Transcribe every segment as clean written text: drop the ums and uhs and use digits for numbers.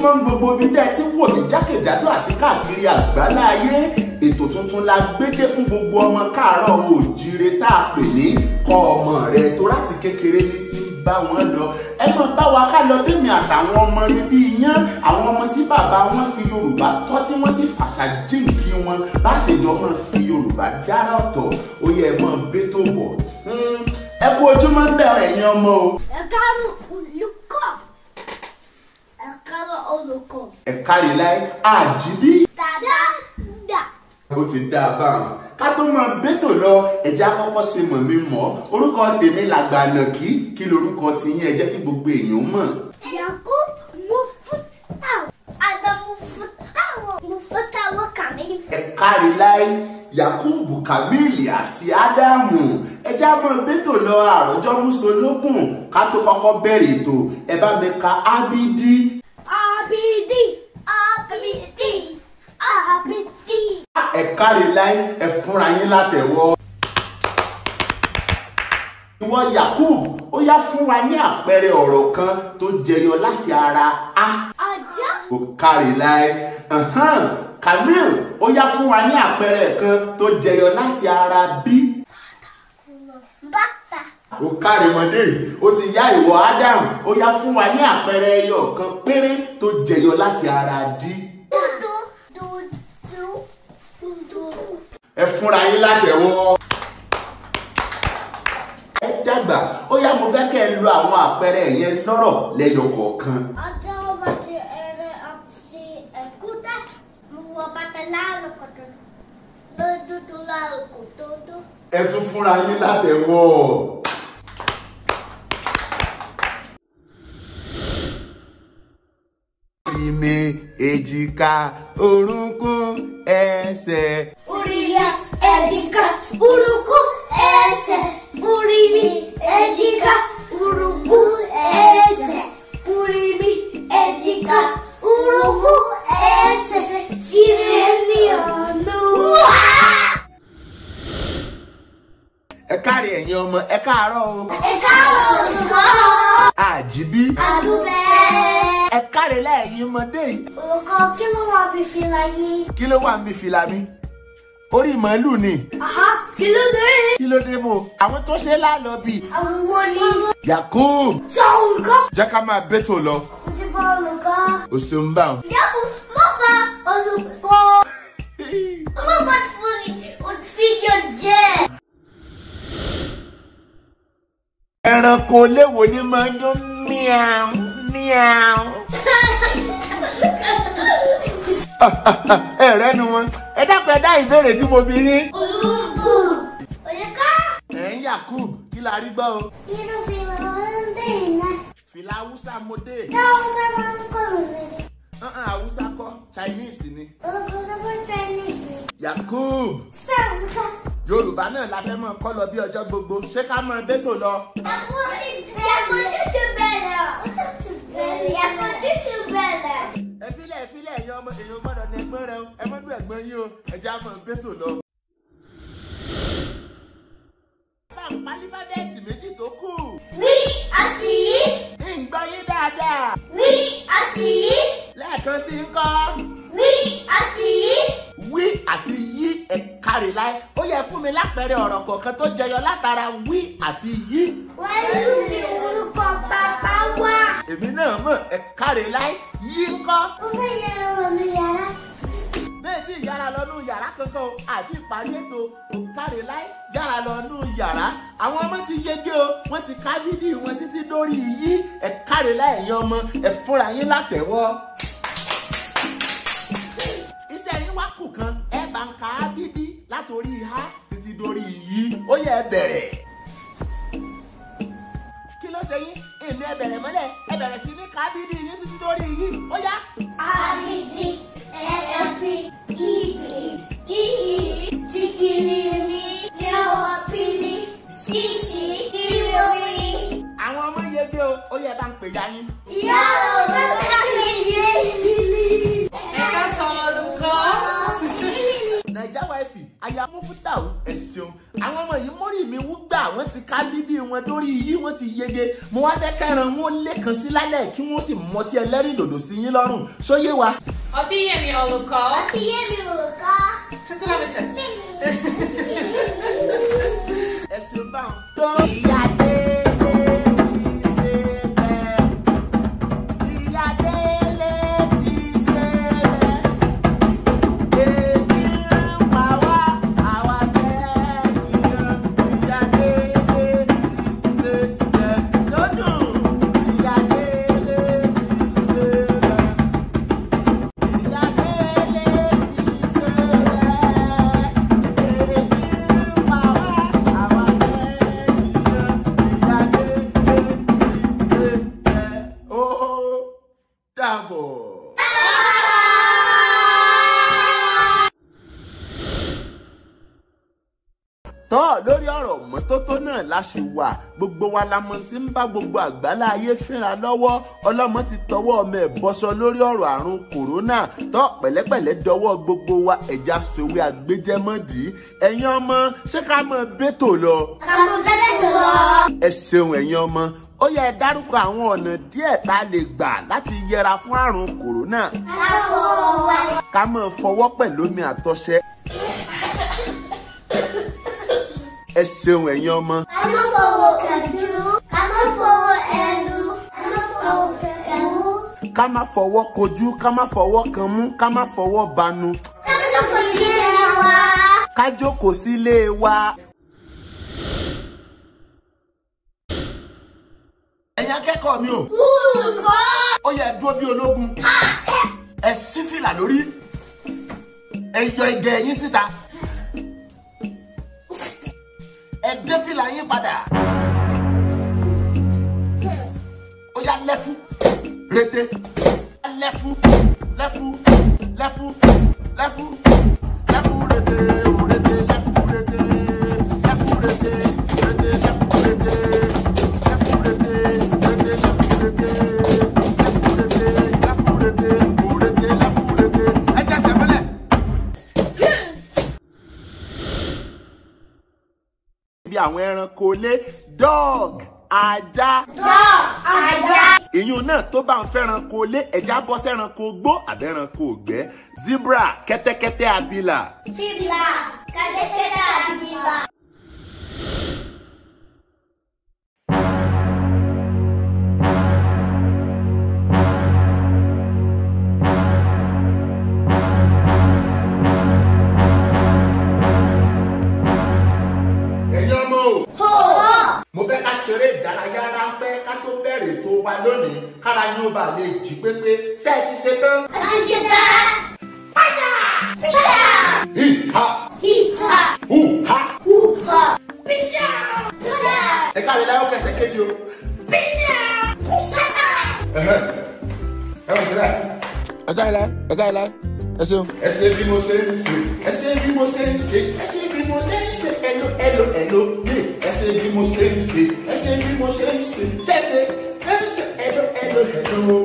ojúmọ́ gbogbo bí tẹ́ ẹ ti wò mí jákèjádò àti káàkiri àgbálá ayé. Ètò tuntun la gbédé fún gbogbo ọmọ káàárọ̀ oòjíire tá a pè ní kọ́ ọmọ rẹ tó láti kékeré ní ti bá wọn lọ. Ẹ mọ bá wa ká lọ bí mi àtàwọn ọmọ rí bí iyán, àwọn ọmọ tí bàbá wọn fi Yorùbá tọ́ tí wọ́n sì fàṣà jíǹkí wọn bá ṣe jọ mọ́ fi Yorùbá dára ọ̀tọ̀. Ó yẹ ẹ mọ́ bẹ́tò bọ̀. Ẹ kú ojúmọ́ ń bẹ̀rẹ̀ ẹ̀yin ọmọ o. Ẹ káàárọ̀ olùkọ́. Ẹ káàárọ̀ olùkọ́. Ẹ káre láì àjíbí. Dada dà. Ó ti dá a báwọn. Ká tó máa bẹ́tò lọ, ẹ̀jẹ̀ akọ́kọ́ ṣe mọ̀ mi mọ́. Orúkọ tèmi làgbànàkí, kí lorúkọ tiyín ẹ jẹ́ kí gbogbo èèyàn mọ̀. Yakub Mufutau Adamu Mufutau Mufutau Kamil. Ẹ káre láì Yakubu Kamili àti Ádámù. Ẹjẹ́ á máa bẹ́tò lọ àròjọ́ músolókùn ká tó kọ́kọ́ bẹ̀rẹ̀ ètò. Ẹ bá mi ka ábídí. Abidi Abidi Abidi. Ẹ káre láì, ẹ fúnra yín látẹ̀wọ́. Ìwọ Yakub, ó yá fún wa ní àpẹẹrẹ ọ̀rọ̀ kan tó jẹyọ láti ara a. Ajá. Ó káre láì. Kamil, ó yá fún wa ní àpẹẹrẹ kan tó jẹyọ láti ara bí. Bàtà. Ó káre mọ́dé, ó ti yá ìwọ Adam, ó yá fún wa ní àpẹẹrẹ ẹyọ kan péré tó jẹyọ láti ara dí. Dúdú dúdú dúdú. Ẹ fúnra yín látẹ̀wọ́. Ẹ dàgbà, ó yá mo fẹ́ kẹ́ ẹ lo àwọn àpẹẹrẹ yẹn lọ́rọ̀ lẹ́yọ kọ̀ọ̀kan. Ọjọ́ wọn bá ti ẹrẹ àti ẹ̀kúta, mo wọ bàtà láàrúkọ̀tọ̀ lójúdú láàrúkọ̀tọ̀. Ẹ tún fúnra yín látẹ̀wọ́. Ìmì, èjìká, orúnkún, ẹsẹ̀. Orí ya, èjìká, orúnkún, ẹsẹ̀. Orí mi, èjìká, orúnkún, ẹsẹ̀. Orí mi, èjìká, orúnkún, ẹsẹ̀. Tìrẹ ní ọ̀nà. Ẹ káre ẹ̀yin ọmọ, ẹ káàárọ̀ o. Ẹ káàárọ̀ olùkọ́. Àjíbí. Àdúbẹ́. Ẹ káre lẹ́yìn ọmọdé yìí. Olùkọ́, kí ló wà bí fìlà yìí? Kí ló wà níbi fìlà mi? Orí màálù ni. Kí ló dé? Kí ló dé mo? Àwọn tó ṣe lálọ́ bí. Àwọn wo ni? Yakub. Sọ olùkọ́. Jẹ́ ká máa bẹ́tò lọ. Mo ti bá olùkọ́. O ṣeun bá wọn. Yakub, mo bá olùkọ́. Mo bá fídíò jẹ́. Ẹranko léwo ni máa ń dún miau miau. Ẹ rẹ́nu wọn. Ẹ dákun ẹ dá ìbéèrè tí mo bi yín. Olúmbù. Olùkọ́. Ẹ ń Yakub, kí la rí gbọ́ o? Irú fìlà ń dé iná. Fìlà Haúsá mo dé. Haúsá máa ń kọ́ mi lórí. Haúsá kọ́, Chinese ni. Olùkọ́ sọ pé Chinese ni. Yakub. Sàrùkà. Yorùbá náà la fẹ́ mọ̀ kọ́ lọ bí ọjọ́ gbogbo. Ṣé ká mọ bẹ́tò lọ? Ẹ fílẹ̀ ẹ fílẹ̀ ẹ̀yin ọmọ èèyàn gbọ́dọ̀ ní ẹgbọ́n rẹ o. Ẹ mọ́ dún ẹ̀gbọ́n yín o. Ẹ já mọ bẹ́tò lọ. Bá ń pa álífábẹ́ẹ̀tì méjì tó kù. Wí àti yí. Ń gbọ́ yín dáadáa. Wí àti yí. Lẹ́ẹ̀kan sí ń kọ́. Wí àti yí. Wí àti yí, ẹ káre láì. Ó yẹ fún mi lápẹẹrẹ ọ̀rọ̀ kọ̀ọ̀kan tó jẹyọ látara wí àti yí. Wẹ́lú ni orúkọ bàbá wa. Èmi náà mọ̀, ẹ káre láì. Yí ń kọ́. Mo fẹ́ yẹra lọ ní yàrá. Bẹ́ẹ̀ tí ìyára lọ nú yàrá kankan o, àti ìparí ètò ò káre láì yára lọ nú yàrá. Àwọn ọmọ ti yege o, wọ́n ti ká bídì wọn títí dórí yí. Ẹ káre láì ẹ̀yin ọmọ, ẹ fúnra yín látẹ̀wọ́. Iṣẹ́ yín wá kù kan, ẹ bá ń ka ábídí látòrí ha títí dórí yí. Ó yẹ ẹ bẹ̀rẹ̀. Kí ló ṣe yín? Èmi ẹ bẹ̀rẹ̀ mọ́lẹ̀, ẹ bẹ̀rẹ̀ sí ní ka ábídí yín títí dórí yí. Ó yá. Abidi, ẹ̀ẹ́fì, ìbì, ìyì, tìkìlì, yàwó pìlì, ṣíṣì, ìròyìn. Àwọn ọmọ yege o, ó yẹ bá ń pè ya yín. Ìyá òun ká mi yé. Ẹ káàsán olùkọ́. Naija Wifi, aya mú Mufutau. Ẹ ṣeun. Àwọn ọmọ yìí mórí mi wú gbà, wọ́n ti ká bíbí wọn dórí yí, wọ́n ti yege. Mo wá fẹ́ kẹ́ran wọn lẹ́kan sí lálẹ́ kí wọ́n sì mọtí ẹlẹ́rìndòdò sí yín lọ́rùn. Ṣóyé wa. Ọtí yé mi olùkọ́. Ọtí yé mi olùkọ́. Tuntun láti ṣe. Ẹ ṣeun báwọn. Ìyá Délé ti ṣe bẹ́ẹ̀. Ìyá Délé ti ṣe bẹ́ẹ̀. Ebi ń pa wá, àwa fẹ́ jiyàn. Ìyá Délé ti ṣe bẹ́ẹ̀. Lọ́dún. Ìyá Délé ti ṣe bẹ́ẹ̀. Ìyá Délé ti ṣe bẹ́ẹ̀. Ebi ń pa wá, àwa fẹ́ jiyàn. Ìyá Délé ti ṣe bẹ́ẹ̀. Ó dàbọ̀. Tọ́ lórí ọ̀rọ̀ mọ́tótó náà la ṣì wà, gbogbo wa la mọ̀ tí ń bá gbogbo àgbálá ayé fínra lọ́wọ́. Ọlọ́mọ ti tọwọ́ ọmọ ẹ̀ bọ́sọ lórí ọ̀rọ̀ àrùn kòrónà. Tọ́ pẹ̀lẹ́pẹ̀lẹ́ dọwọ́ gbogbo wa, ẹ̀já sòwé àgbéjẹ́mọ́dì. Ẹ̀yin ọmọ, ṣé ká mọ bẹ́tò lọ? Ká mọ bẹ́tò lọ. Ẹ ṣeun ẹ̀yin ọmọ. Ó yẹ ẹ dárúkọ àwọn ọ̀nà díẹ̀ tá a lè gbà láti yẹra fún àrùn kòrónà. Ká fọwọ́ wa. Ká máa fọwọ́ pẹ̀lú omi àtọṣẹ. Ẹ ṣeun ẹ̀yin ọmọ. Ká má fọwọ́ kẹjú. Ká má fọwọ́ ẹnu. Ká má fọwọ́ kẹmú. Ká má fọwọ́ kojú, ká má fọwọ́ kanmú, ká má fọwọ́ banu. Ká jókòó sílé wa. Ká jókòó sílé wa. Ẹ̀yin akẹ́kọ̀ọ́ mi o. Olùkọ́. Ó yẹ ẹ dúró bí ológun. Ẹ ṣí fìlà lórí. Ẹ yọ ìgẹ̀ yín síta. Ẹ dé fìlà yín padà. Ó yá lẹ́fú. Rété. Lẹ́fú. Lẹ́fú. Lẹ́fú. Lẹ́fú. Lẹ́fú rété. Òrété. Lẹ́fú rété. Lẹ́fú rété. Rété. Lẹ́fú rété. Lẹ́fú rété. Rété. Lẹ́fú rété. Lẹ́fú rété. Lẹ́fú rété. Òrété. Lẹ́fú rété. Ẹ jẹ́sẹ̀ mọ́lẹ̀. Bí àwọn ẹranko lé, dog, ajá. Dog, ajá. Ìyún náà tó bá ń fẹ́ranko lé, ẹja bọ́ sẹ́ranko gbó àbẹ́ranko ògbẹ́. Zebra, kẹ́tẹ́kẹ́tẹ́ abilà. Zebra, kẹ́tẹ́kẹ́tẹ́ abilà. Ẹ̀yin ọmọ o. Mo fẹ́ ká ṣeré ìdárayá ráńpẹ́ ká tó bẹ̀rẹ̀ ètò wa lónìí, kára yín ó bá lè jí pépé. Ṣé ẹ ti ṣe tán? A ti ṣe tán. Pàṣà! Píṣà. Hí-ha! Hí-ha. Hú-ha! Hú-ha. Píṣà! Píṣà. Ẹ káre láyọ̀ kẹsẹ̀ kejì o. Píṣà. Píṣà. Ẹ wọ́n ṣe bẹ́ẹ̀. Ẹ káre láyọ̀, ẹ káre láyọ̀, ẹ ṣeun. Ẹ ṣe bí mo ṣe ń ṣe, ẹ ṣe bí mo ṣe ń ṣe, ẹ ṣe bí mo ṣe ń ṣe, ẹlò ẹlò ẹlò yé, ẹ ṣe bí mo ṣe ń ṣe, ẹ ṣe bí mo ṣe ń ṣe, ṣe ṣe, ẹ ṣe ẹlò ẹlò ẹlò.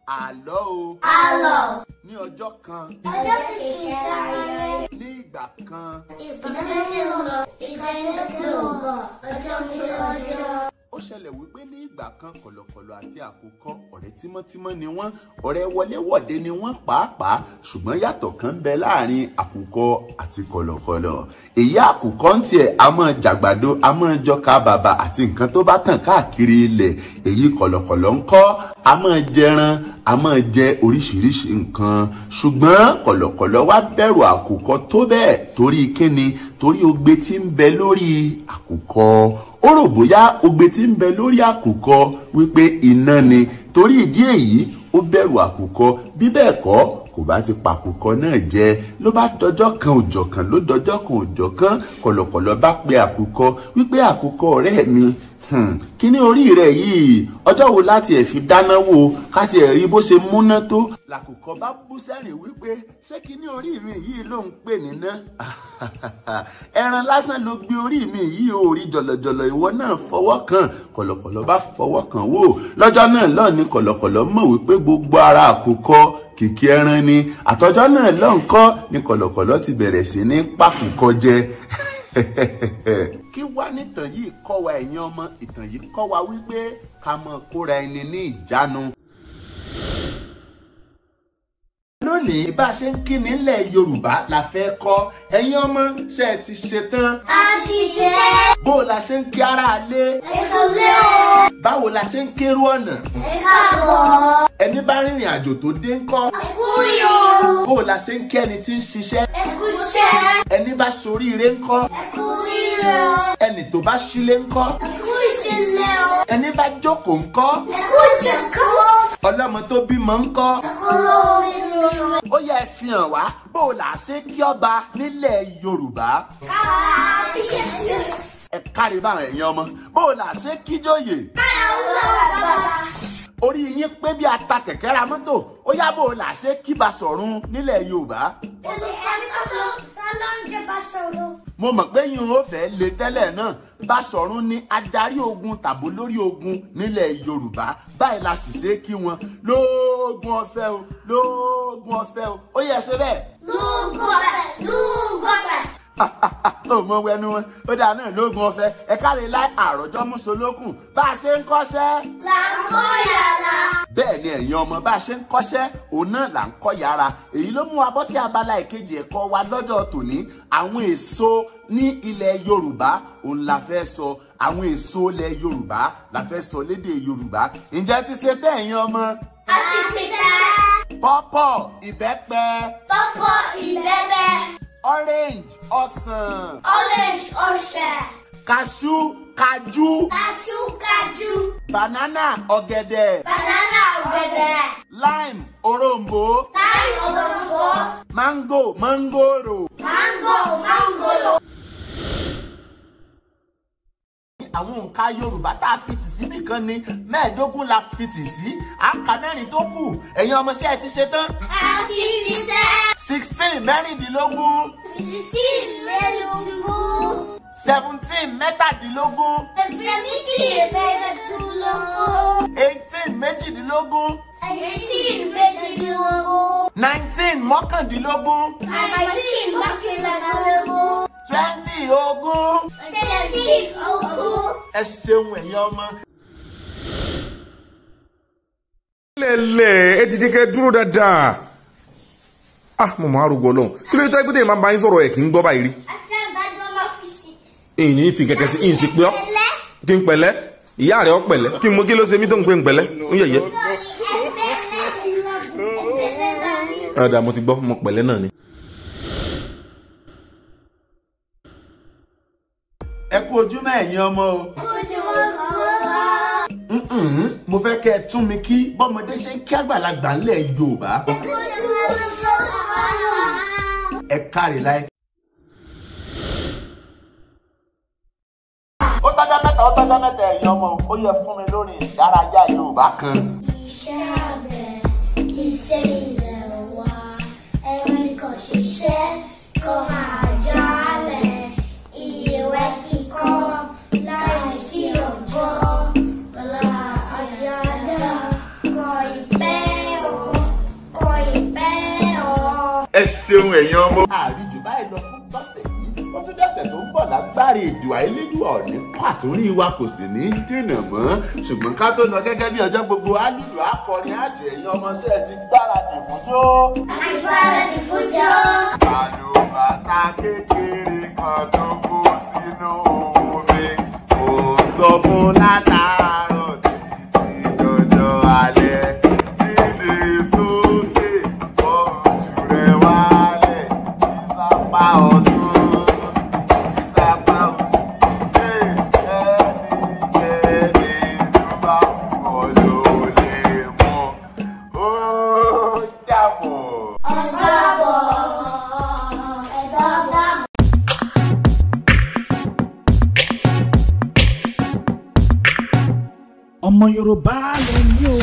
Àlọ́ o. Àlọ́. Ní ọjọ́ kan. Ọjọ́ kejì ayẹyẹ. Ní ìgbà kan. Ìbànújẹ́ lọ, ìbànújẹ́ ò bọ̀, ọjọ́ mi ọjọ́. Ó ṣẹlẹ̀ wípé ní ìgbà kan kọ̀lọ̀kọ̀lọ̀ àti àkùkọ ọ̀rẹ́ tímọ́tímọ́ ni wọ́n, ọ̀rẹ́ wọléwọ̀de ni wọ́n pàápàá, ṣùgbọ́n yàtọ̀ kan ń bẹ láàrin àkùkọ àti kọ̀lọ̀kọ̀lọ̀. Èyí àkùkọ ń tiẹ̀ a máa jàgbàdo, a máa jọka bàbà àti nǹkan tó bá tàn káàkiri ilẹ̀. Èyí kọ̀lọ̀kọ̀lọ̀ ń kọ́, a máa jẹran, a máa jẹ oríṣiríṣi nǹkan. Ṣùgbọ́n kọ̀lọ̀kọ̀lọ̀ wá bẹ̀rù àkùkọ tó bẹ́ẹ̀ torí kíni? Torí ogbe tí ń bẹ lórí àkùkọ. Ó rò bóyá ogbe tí ń bẹ lórí àkùkọ wípé iná ni. Torí ìdí èyí ó bẹ̀rù àkùkọ, bí bẹ́ẹ̀ kọ́ kò bá ti pàkùkọ náà jẹ. Ló bá dọjọ́ kan òjọ̀ kan, ló dọjọ́ kan òjọ̀ kan, kọ̀lọ̀kọ̀lọ̀ bá pe àkùkọ wípé àkùkọ ọ̀rẹ́ mi, kíní orí rẹ̀ yìí, ọjọ́ wo láti ẹ̀ fi dáná wò ká ti ẹ̀ rí bó ṣe múná tó. Làkùkọ bá bú sẹ́rìn wípé ṣé kíní orí mi yìí ló ń pè níná? Ẹran lásán ló gbé orí mi yìí, ó rí jọ̀lọ̀jọ̀lọ̀, ìwọ náà fọwọ́ kan. Kọ̀lọ̀kọ̀lọ̀ bá fọwọ́ kan wò. Lọ́jọ́ náà lọ́ọ̀ ni kọ̀lọ̀kọ̀lọ̀ mọ̀ wípé gbogbo ara àkùkọ Kìkì ẹran ni. Àtọjọ́ náà lọ́nkọ́ ni kọ̀lọ̀kọ̀lọ̀ ti bẹ̀rẹ̀ sí ní pàkúkọ jẹ. Kí wá nìtàn yìí kọ́ wa ẹ̀yin ọmọ? Ìtàn yìí kọ́ wa wípé ká mọ kóra ẹni ní ìjánu. Lónìí bá a ṣe ń kíni nílẹ̀ Yorùbá la fẹ́ kọ́. Ẹ̀yin ọmọ, ṣé ẹ ti ṣe tán? A ti ṣe. Bó o la ṣe ń kí ara lé? Ẹ kúlé o. Báwo la ṣe ń kérú ọ̀nà? Ẹ káàbọ̀. Ẹni bá rìnrìn àjò tó dé ńkọ́? Ẹ kú rí o. Bó o la ṣe ń kí ẹni tí ń ṣiṣẹ́? Ẹ kú iṣẹ́. Ẹni bá ṣoríire ńkọ́? Ẹ kú ríre o. Ẹni tó bá ṣílé ńkọ́? Ẹ kú ìṣílẹ̀ o. Ẹni bá jókòó ńkọ́? Ẹ kú ìjókòó. Ọlọ́mọ tó bímọ ńkọ́? Ẹ kú lóríire o. Ó yẹ fi hàn wá bó o là ṣe kí ọba nílẹ̀ Yorùbá. Kábíyèsí. Ẹ kárí báwọn ẹ̀yin ọmọ. Bó o là ṣe kíjòyè? Kára ó lọ́wọ́ bàbá. Orí yín pé bí ata kẹ̀kẹ́ ra mọ́tò. Ó yá bó o là ṣe kí Basọ̀run nílẹ̀ Yorùbá. Ta ló ń jẹ́ Basọ̀run? Mo mọ̀ pé yín ò fẹ́ le tẹ́lẹ̀ náà. Basọ̀run ni adarí ogun tàbí lórí ogun nílẹ̀ Yorùbá. Báyìí la sì ṣe kí wọn. Lóògùn ọ̀fẹ́ o, lóògùn ọ̀fẹ́ o. Ó yẹ ṣe bẹ́ẹ̀. Lóògùn ọ̀fẹ́, lóògùn ọ̀fẹ́. Ó mọ wẹnu wọn. Ó dáa náà, lóògùn ọ̀fẹ́. Ẹ káre láì àròjọ mùsùlùkùn. Bá a ṣe ń kọ́ṣẹ́. Là ń kó yàrá. Bẹ́ẹ̀ ni ẹ̀yin ọmọ, bá a ṣe ń kọ́ṣẹ́ òun náà là ń kọ́ yàrá. Èyí ló mú wa bọ́ sí abala ìkejì ẹ̀kọ́ wa lọ́jọ́ tòní. Àwọn èso ní ilẹ̀ Yorùbá òun la fẹ́ sọ. Àwọn èso ilẹ̀ Yorùbá la fẹ́ sọ lédè Yorùbá. Ǹjẹ́ ti ṣe tẹ́ ẹ̀yin ọmọ? A ti ṣe tán. Pọ́pọ̀ ìbẹ́pẹ. Pọ́pọ̀ ìbẹ́pẹ. Orange ọsàn. Orange ọsàn. Kaṣú kajú. Kaṣú kajú. Banana ọ̀gẹ̀dẹ̀. Banana ọ̀gẹ̀dẹ̀. Lime òrombó. Lime òrombó. Mango mangoro. Mango mangoro. Àwọn òǹkà Yorùbá tá a fi tì sí nìkan ni 15 la fi tì sí. À ń ka 4 tó kù. Ẹ̀yin ọmọ, ṣé ẹ ti ṣe tán? A ti ṣe tán. 16 16. 16 mẹ́rìndínlógún. 17 17. 17 mẹ́rìndínlógún. 18 18. 18 18. 19 19. 19 19. 20 20. 20 20. Ẹ ṣeun ẹ̀yin ọmọ. Lẹ́lẹ̀ ẹ dìde kẹ́ dúró dáadáa. Ah, mo máa rúgbọ lọ́hùn. Kí ló dé tó ẹgbẹ́ tẹ̀ máa bá yín sọ̀rọ̀ ẹ̀ kí ń gbọ́ báyìí rí? Àti àgbàdo máa fi sí. Ìyìn ní fi kẹ̀kẹ́ sí, ìyìn sì pé ọ́. Kí n pẹ̀lẹ́, ìyá rẹ̀ ọ́ pẹ̀lẹ́. Kí n mú kí ló ṣe mí tó ń pè ń pẹ̀lẹ́? Ń yẹ̀yẹ́. Ọ̀dà mo ti gbọ́, mo pẹ̀lẹ́ náà ni. Ẹ kú ojúmọ́ ẹ̀yin ọmọ o. Mo fẹ́ kẹ́ ẹ tún mi kí bọ́mọdé ṣe ń kí àgbàlagbà ńlẹ̀ Yorùbá. Ẹ káre láì. Ó tọ́jọ́ mẹ́ta, ó tọ́jọ́ mẹ́ta ẹ̀yin ọmọ, ó yẹ fún mi lórí ìdárayá Yorùbá kan. Iṣẹ́ àgbẹ̀, iṣẹ́ ilẹ̀ wa, ẹni kò ṣiṣẹ́ kó máa jalè, ìwé kíkọ́ láìsí ọgbọ́n, ọ̀la àjàdá kò ì pẹ́ o, kò ì pẹ́ o. Ẹ ṣeun ẹ̀yin ọmọ. Àríjù báyìí lọ fún tọ́sẹ̀ yìí, ó tún dọ̀sẹ̀ tó ń bọ̀ lágbára èdò àìlédùn ọ̀ní pàtórí wa kò sì ní dènà mọ́. Ṣùgbọ́n ká tó lọ gẹ́gẹ́ bí ọjọ́ gbogbo alùlù akọrin àjò ẹ̀yin ọmọ ṣe ti gbáradì fúnjó. Àgbáradì fúnjó. Àlùbàtà kékeré kan tó kó sínú omi kò sọ fún látàárọ̀ títí dọjọ́ alẹ́. Dídè sókè ojú rẹ̀ wálẹ̀ ìsapá ọ̀tún ìsapá òsì dé ẹnikẹ́ni tó bá wù ọ́ ló lè mú. Ó dàbọ̀. Ọ̀dàbọ̀. Ẹ̀dàbọ̀. Ọmọ Yorùbá lè ní o.